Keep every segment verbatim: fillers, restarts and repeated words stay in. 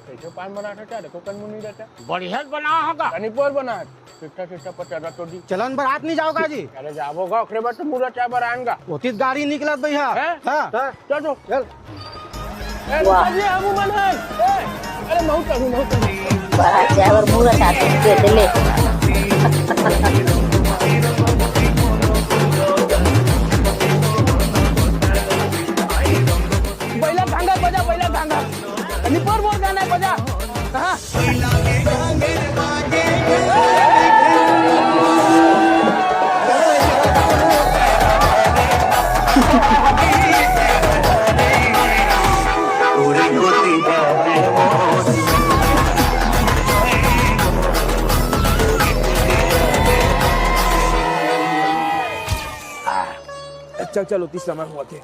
कैसे पान बनात हे, देखो कन मुनी रहता। बढ़िया बना होगा। कनी पोर बनात, चिट्ठा चिट्ठा पचरा तो दी। चलन बरात नहीं जाओगा जी? अरे जाबो गा, ओकरे बाद तो मुरत चाय बर आएंगा। ओतिस गाड़ी निकलत भैया। हैं? हाँ। हाँ। चल तो। चल। ए, वाह। रुका जी, हमू मन हन। ए, अरे महू कहूँ, महू कहूँ। बरात जाए बर मुरत आते के ले। बैला घांगा बजा, बैला घांगा। निपोर मोर गाना बजा। कहाँ? चल, चल, ओती समय हुआ थे।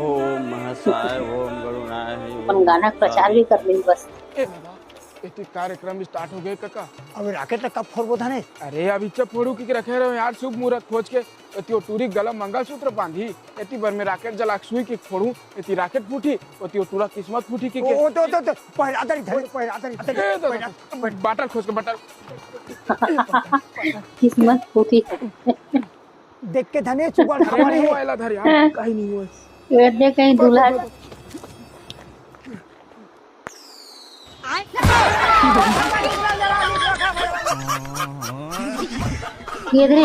ओम महासाय, ओम गरुणाय, अपन गाना के प्रचार भी कर लेन बस। ए बाबा, एती कार्यक्रम start हो गए कका। अब rocket ला कब फोड़बो धने? अरे, अब इच्छा फोड़ू कि रखे रहो यार, शुभ मुहूर्त खोज के। एती ओ टूरी गला मंगलसूत्र बांधी, एती बर में rocket जला के सुई के फोड़ू, एती rocket फूटी, ओती ओ टूरा किस्मत फूटी कि के। ओ, तो, तो, तो, पहिरा दरी धरे, पहिरा दरी धरे, ए, तो, पहिरा, तो, बाटल खोज के, बाटल। किस्मत फूटी। देख के धने चुगल अरे, खावा नहीं रे। हुआ, एला धर यार, कहीं नहीं हुआ। ये दे कहीं दूल्हा। ये दे।